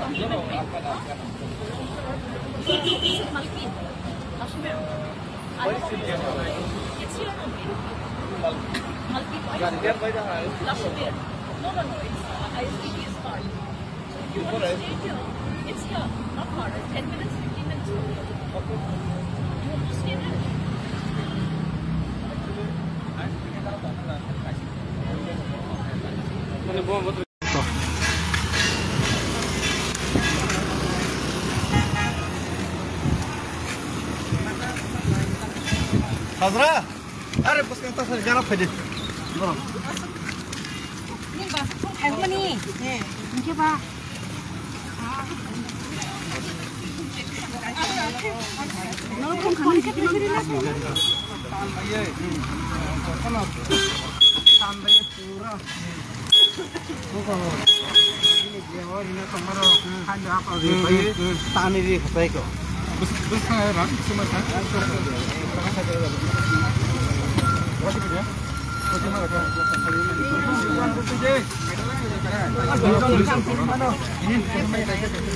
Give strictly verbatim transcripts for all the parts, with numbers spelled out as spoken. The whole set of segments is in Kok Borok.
Malkin. It's here only. Malkin. Lashmir. No, no, no. It's, uh, I S D P is far. So if you want to stay here, it's here. Not far. It's ten minutes, fifteen minutes from here. You want to stay there? Hajra, are bwskang ta sari gana phaidi. Borok. Ni bus thung khaimani. He, hingke ba.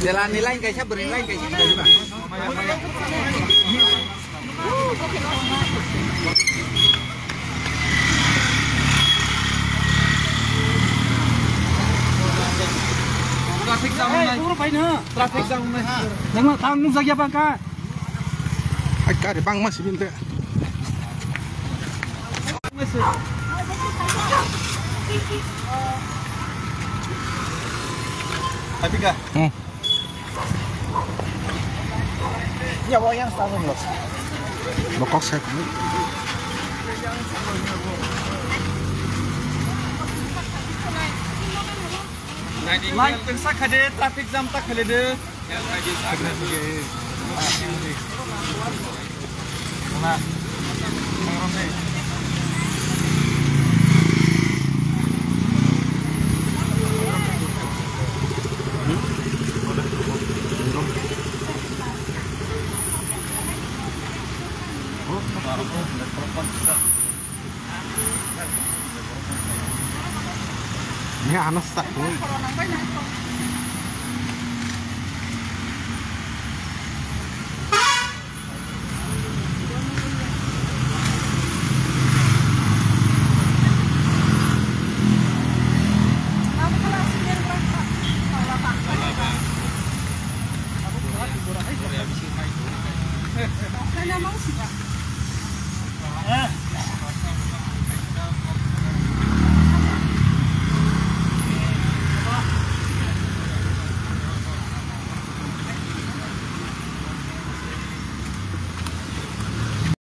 Jela ni line kaisa, bwrwi ni line kaisa. Traffic jam wngnai. Traffic jam wngnai. Nang tang nung jagya bangka. Ai, gari bangma sibin te. Apika. Hmm. Ya, bo yang sa lo. Bokok sa. Line tengsa khade, traffic jam ta khale de. Ni ano sa.